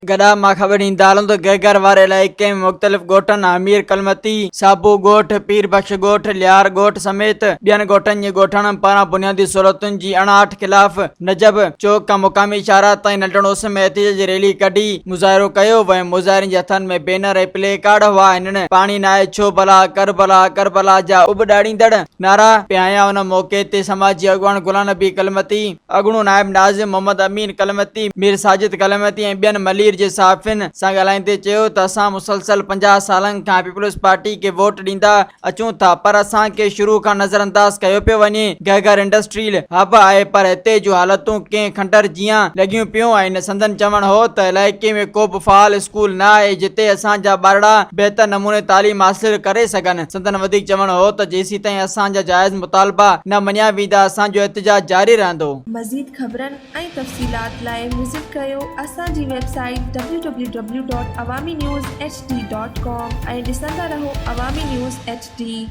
گڏا مان خبر ڏيندا هلون ته گهگهر واري علائقي ۾ مختلف ڳوٺن امير ڪلمتي، صابو ڳوٺ، پير بخش ڳوٺ، ليار ڳوٺ سميت ٻين ڳوٺن جي ڳوٺاڻن پاران بنيادي سهولتن جي اڻاٺ خلاف نجب چوڪ کان مقامي شاهراهه تائين ننڍڙ اس ۾ احتجاجي ريلي ڪڍي مظاهرو ڪيو ويو مظاهرين جي هٿن ۾ بينر ۽ پلي ڪارڊ هئا هنن پاڻي ناهي ڇو ڀلا ڪربلا ڪربلا جا اڀ ڏاڙيندڙ نعرا پئي هنيا ان موقعي تي سماجي اڳواڻ غلام نبي ڪلمتي، اڳوڻو نائب ناظم محمد امين ڪلمتي، مير ساجد ڪلمتي ۽ ٻين ملير جي صحافين سان ڳالهائيندي چيو ته اسان مسلسل 50 سالن کان پيپلز پارٽي کي ووٽ ڏيندا اچون ٿا پر اسان کي شروع کان نظرانداز ڪيو پيو وڃي، گهگهر انڊسٽريل هب آهي پر هتي جون حالتون ڪنهن کنڊر جيان لڳيون پيون آهن، سندن چوڻ هو ته علائقي ۾ ڪو به فعال اسڪول نه آهي جتي اسان جا ٻارڙا بهتر نموني تعليم حاصل ڪري سگهن، سندن وڌيڪ چوڻ هو ته جيسيتائين اسان جا جائز مطالبا نه مڃيا ويندا اسان جو احتجاج جاري رهندو. مزيد خبرن ۽ تفصيلات لاء وزٽ ڪريو اسان جي website W W W dot Awami news H D dot com ۽ ڏسندا رهو عوامي نيوز ايڇ ڊي.